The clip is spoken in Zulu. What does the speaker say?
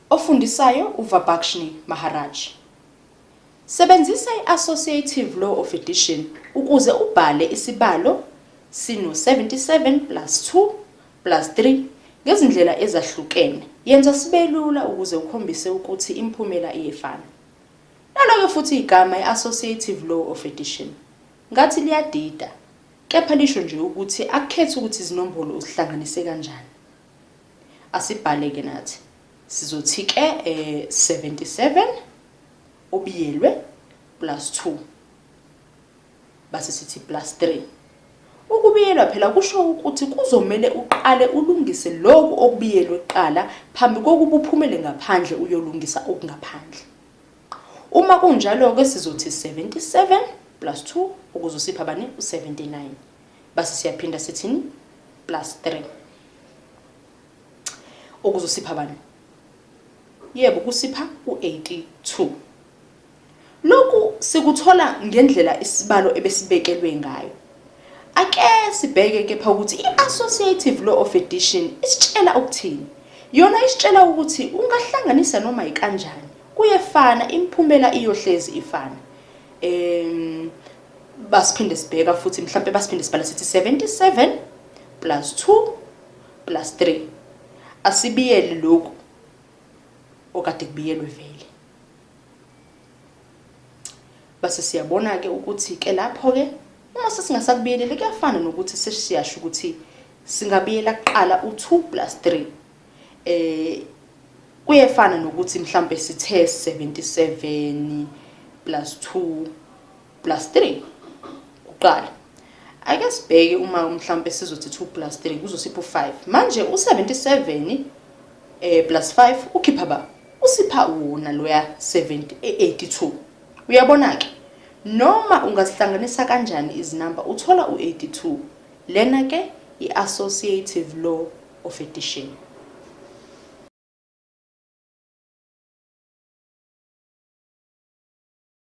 Ofundisayo uVabakshni Maharaj. Sebenzisa i-associative law of addition ukuze ubhale isibalo sino-77 plus 2 plus 3 ngezindlela ezahlukene. Yenza sibe lula ukuze ukhombise ukuthi imiphumela iyefana. Nalo-ke futhi igama i-associative law of addition. Ngathi liyadida, kepha lisho nje ukuthi akukhethi ukuthi izinombolo uzihlanganise kanjani. Asibhale-ke nathi. Sizothi-ke eh, 77 obiyelwe plus 2 base sithi plus 3. Ukubiyelwa phela kusho ukuthi kuzomele uqale ulungise lokhu okubiyelwe kuqala phambi kokuba uphumele ngaphandle uyolungisa okungaphandle. Uma kunjalo-ke sizothi 77 plus 2 ukuzosipha bani? U-79. Base siyaphinda sithini? Plus 3 okuzosipha bani? Yebo, kusipha u-82. Lokhu sikuthola ngendlela isibalo ebesibekelwe ngayo. Ake sibheke kepha ukuthi i-associative law of addition isitshela ukuthini. Yona isitshela ukuthi ungahlanganisa noma yikanjani, kuyefana, imiphumela iyohlezi ifana. Basiphinde sibheka futhi mhlampe basiphinde sibhala sithi 77 plus 2 plus 3. Asibiyele lokhu okade kubiyelwe vele. Base siyabona-ke ukuthi-ke lapho-ke uma sesingasakubiyeleli kuyafana nokuthi sesiyasho ukuthi singabiyela kuqala u-2 plus 3. Kuyefana nokuthi mhlampe sithe 77 plus 2 plus 3 kuqala. Ake sibheke uma mhlampe sizothi 2 plus 3 kuzosipha u-5. Manje u-77 plus 5 ukhipha ba? Usipha wona loya 70, 82. Uyabona-ke, noma ungazihlanganisa kanjani izinamba uthola u-82. Lena-ke i-associative law of addition.